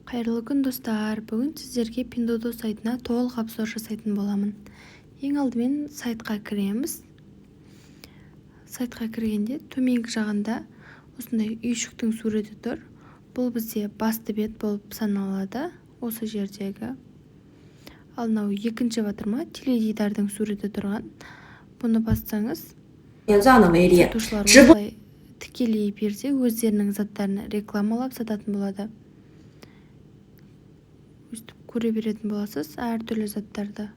Қайырлы күн, достар! Бүгін сіздерге Пиндуодуо сайтына толық обзор жасайтын боламын. Ең алдымен сайтқа кіреміз. Сайтқа кіргенде төменгі жағында осындай үйшіктің суреті тұр. Бұл бізде басты бет болып саналады осы жердегі. Ал мынау екінші батырма, теледидардың суреті тұрған. Бұны бассаңыз, 年这样的威力。 сатушылар 直播 осылай тікелей эфирде өздерінің заттарын рекламалап сататын болады. Өстіп көре беретін боласыз әртүрлі заттарды.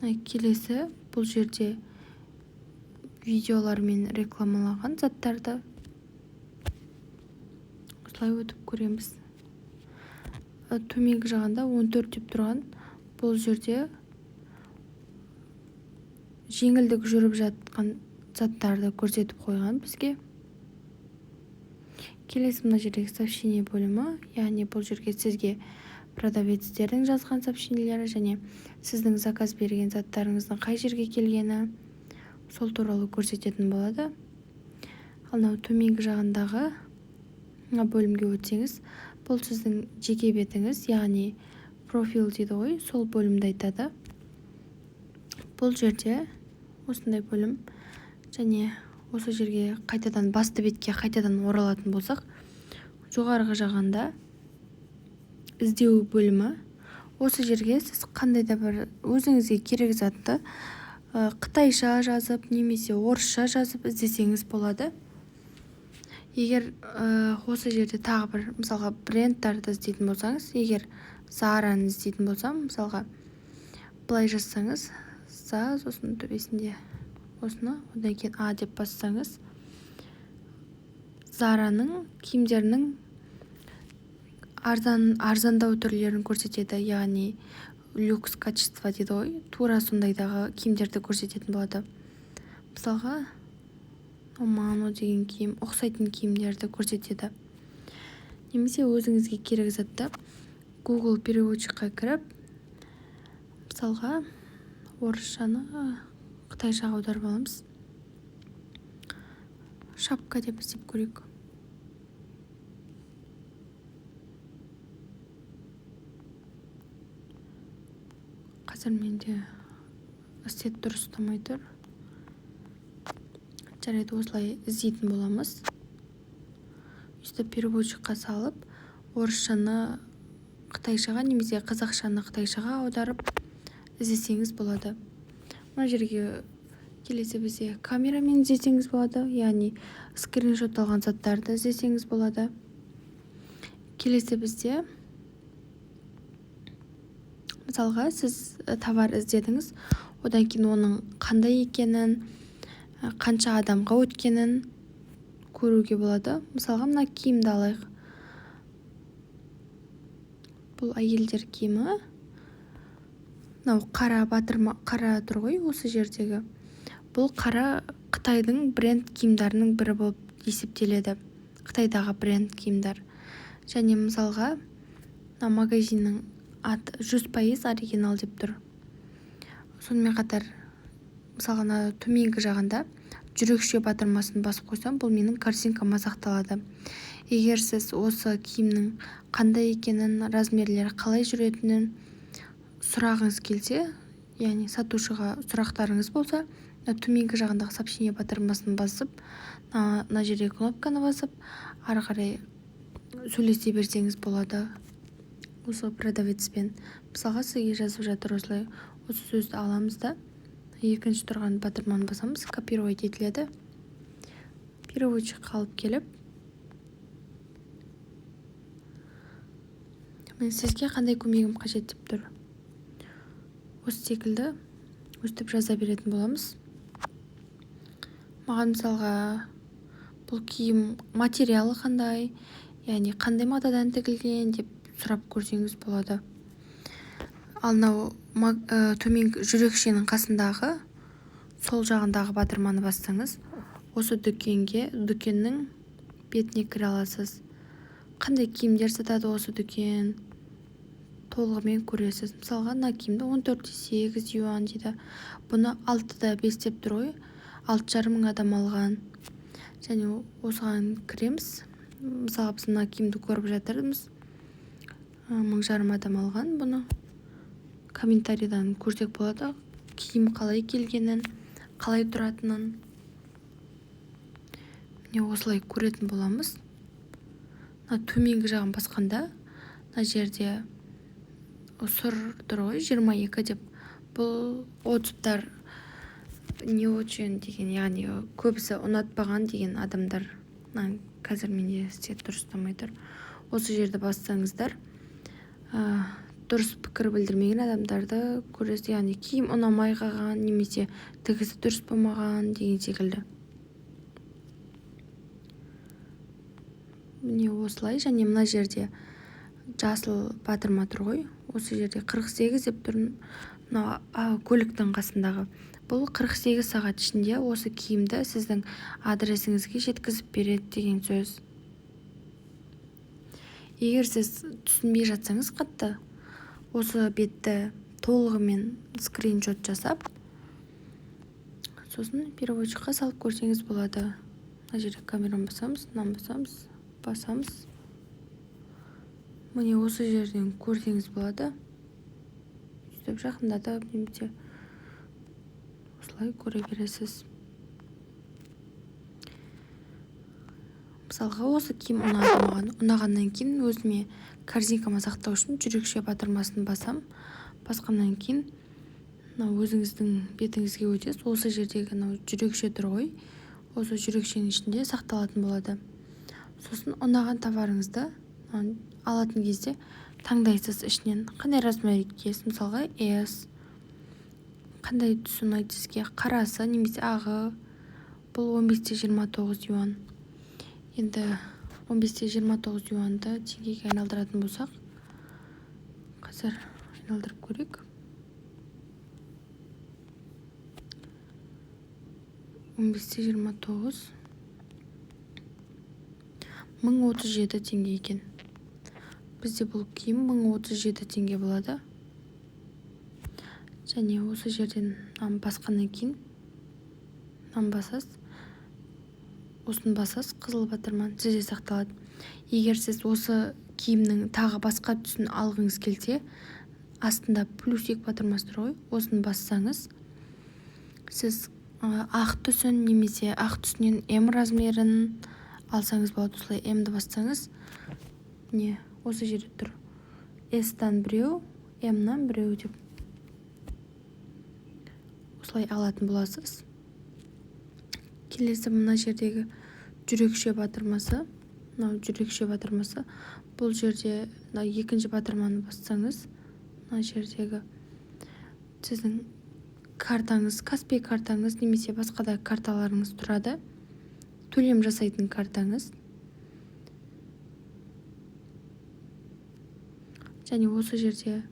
Мына келесі бұл жерде видеолармен рекламалаған заттарды осылай өтіп көреміз. Төменгі жағында 14 деп тұрған, бұл жерде жеңілдік жүріп жатқан заттарды көрсетіп қойған бізге. Келесі мына жердегі сообщение бөлімі, яғни бұл жерге сізге продавецтердің жазған сообщениелері және сіздің заказ берген заттарыңыздың қай жерге келгені, сол туралы көрсететін болады. Ал мынау төменгі жағындағы мына бөлімге өтсеңіз, бұл сіздің жеке бетіңіз, яғни профиль дейді ғой, сол бөлімді айтады. Бұл жерде осындай бөлім. Және осы жерге қайтадан, басты бетке қайтадан оралатын болсақ, жоғарғы жағында іздеу бөлімі. Осы жерге сіз қандай да бір өзіңізге керек затты қытайша жазып немесе орысша жазып іздесеңіз болады. Егер осы жерде тағы бір, мысалға, брендтарды іздейтін болсаңыз, егер Зараны іздейтін болсам, мысалға, былай жазсаңыз, за, сосын төбесінде осыны, одан кейін а деп бассаңыз, Зараның киімдерінің арзан, арзандау түрлерін көрсетеді, яғни люкс качество дейді ғой, тура сондайдағы киімдерді көрсететін болады. Мысалға, Мано деген киім ұқсайтын киімдерді көрсетеді. Немесе өзіңізге керек затты Google переводчикқа кіріп, мысалға, орысшаны қытайшаға аударып аламыз. Шапка деп іздеп көрейік. Қазір менде істеп дұрыс ұстамай тұр. Жарайды, осылай іздейтін боламыз. Өйстіп переводчикқа салып, орысшаны қытайшаға немесе қазақшаны қытайшаға аударып іздесеңіз болады. Мына жерге келесі бізде камерамен іздесеңіз болады, яғни скриншот алған заттарды іздесеңіз болады. Келесі бізде, мысалға, сіз товар іздедіңіз, одан кейін оның қандай екенін, қанша адамға өткенін көруге болады. Мысалға, мына киімді алайық. Бұл әйелдер киімі. Мынау қара батырма, қара тұр ғой осы жердегі. Бұл қара қытайдың бренд киімдарының бірі болып есептеледі, қытайдағы бренд киімдар. Және, мысалға, мына магазиннің аты 100% оригинал деп тұр. Сонымен қатар, мысалға, мына төменгі жағында жүрекше батырмасын басып қойсам, бұл менің корзинкама сақталады. Егер сіз осы киімнің қандай екенін, размерлері қалай жүретінін сұрағыңыз келсе, яғни сатушыға сұрақтарыңыз болса, мына төменгі жағындағы сообщение батырмасын басып, мына жердегі кнопканы басып, ары қарай сөйлесе берсеңіз болады осы продавецпен. Мысалға, сізге жазып жатыр осылай. Осы сөзді аламыз да, екінші тұрған батырманы басамыз, копировать етіледі. Переводчикқа алып келіп, міне, «Сізге қандай көмегім қажет?» деп тұр. Осы секілді өстіп жаза беретін боламыз. Маған, мысалға, бұл киім материалы қандай, яғни қандай матадан тігілген деп сұрап көрсеңіз болады. Ал мынау төменгі жүрекшенің қасындағы сол жағындағы батырманы бассаңыз, осы дүкенге, дүкеннің бетіне кіре аласыз. Қандай киімдер сатады осы дүкен, толығымен көресіз. Мысалға, мына киімді 14,8 юан дейді. Бұны 6,5 деп тұр ғой, 6,5 мың адам алған. Және осыған кіреміз. Мысалға, біз мына киімді көріп жатырмыз, 1500 адам алған бұны. Комментарийдан көрсек болады киім қалай келгенін, қалай тұратынын. Міне, осылай көретін боламыз. Мына төменгі жағын басқанда, мына жерде сұр тұр ғой, 22 деп. Бұл отзывтар не очень деген, яғни көбісі ұнатпаған деген адамдар. Мына қазір менде свет дұрыс ұстамай тұр. Осы жерді бассаңыздар, дұрыс пікір білдірмеген адамдарды көресіз, яғни киім ұнамай қалған немесе тігісі дұрыс болмаған деген секілді. Міне, осылай. Және мына жерде жасыл батырма тұр ғой, осы жерде 48 деп тұр, мынау көліктің қасындағы. Бұл 48 сағат ішінде осы киімді сіздің адресіңізге жеткізіп береді деген сөз. Егер сіз түсінбей жатсаңыз қатты, осы бетті толығымен скриншот жасап, сосын переводчикқа салып көрсеңіз болады. Мына жерде камераны басамыз, мынаны басамыз, басамыз. Міне, осы жерден көрсеңіз болады. Сөйтіп жақындатып немесе осылай көре бересіз. Мысалға, осы киім ұнады маған. Ұнағаннан кейін өзіме корзинкама сақтау үшін жүрекше батырмасын басам. Басқаннан кейін мынау өзіңіздің бетіңізге өтесіз. Осы жердегі мынау жүрекше тұр ғой, осы жүрекшенің ішінде сақталатын болады. Сосын ұнаған товарыңызды алатын кезде таңдайсыз ішінен қандай размер киесіз. Мысалға, S. Қандай түс ұнайды сізге, қарасы немесе ағы. Бұл 15,29 юан. Енді 15,29 юанды теңгеге айналдыратын болсақ, қазір айналдырып көрейік. 15,29, 1037 теңге екен. Бізде бұл киім 1037 теңге болады. Және осы жерден мынаны басқаннан кейін мынаны басасыз, осыны басасыз, қызыл батырманы, сізде сақталады. Егер сіз осы киімнің тағы басқа түсін алғыңыз келсе, астында плюсик батырмасы тұр ғой, осыны бассаңыз, сіз ақ түсін немесе ақ түсінен М размерін алсаңыз болады. Осылай М-ді бассаңыз, міне, осы жерде тұр. S-тан біреу, М-нан біреу деп осылай алатын боласыз. Келесі мына жердегі жүрекше батырмасы, мынау жүрекше батырмасы. Бұл жерде мына екінші батырманы бассаңыз, мына жердегі сіздің картаңыз, Каспи картаңыз немесе басқа да карталарыңыз тұрады, төлем жасайтын картаңыз. Және осы жерде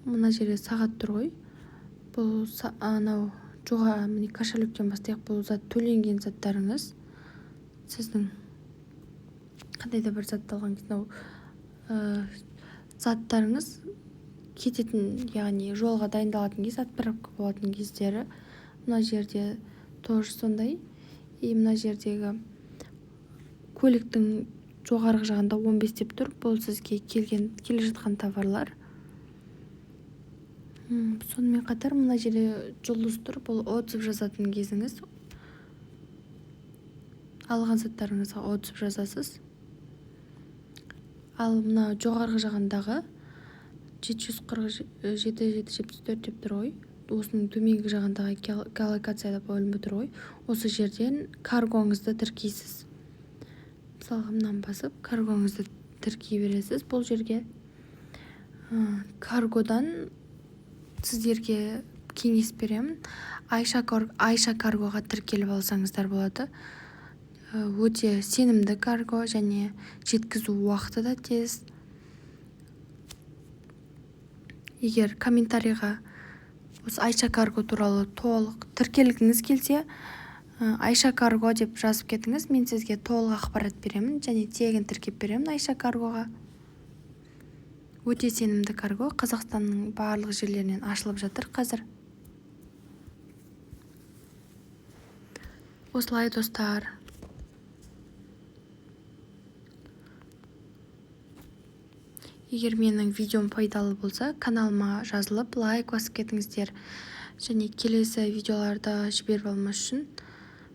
мына жерде сағат тұр ғой, бұл анау жоғары, міне, кошелектен бастайық. Бұл зат төленген заттарыңыз, сіздің қандай да бір затты алған кезде мынау заттарыңыз кететін, яғни жолға дайындалатын кез, отправка болатын кездері. Мына жерде тоже сондай. И мына жердегі көліктің жоғарғы жағында 15 деп тұр. Бұл сізге келе жатқан товарлар. Сонымен қатар мына жерде жұлдыз тұр. Бұл отзыв жазатын кезіңіз. Алған заттарыңызға отзыв жазасыз. Ал мына жоғарғы жағындағы 747 774 деп тұр ғой, осының төменгі жағындағы геолокация бөлімі тұр ғой, осы жерден каргоңызды тіркейсіз. Мысалға, мынаны басып каргоңызды тіркей бересіз. Бұл жерге каргодан сіздерге кеңес беремін, Айша каргоға тіркеліп алсаңыздар болады. Өте сенімді карго және жеткізу уақыты да тез. Егер комментарийға осы Айша карго туралы толық тіркелгіңіз келсе, Айша карго деп жазып кетіңіз, мен сізге толық ақпарат беремін және тегін тіркеп беремін Айша каргоға. Өте сенімді карго, Қазақстанның барлық жерлерінен ашылып жатыр қазір. Осылай, достар. Егер менің видеом пайдалы болса, каналыма жазылып, лайк басып кетіңіздер және келесі видеоларды жіберіп алмас үшін.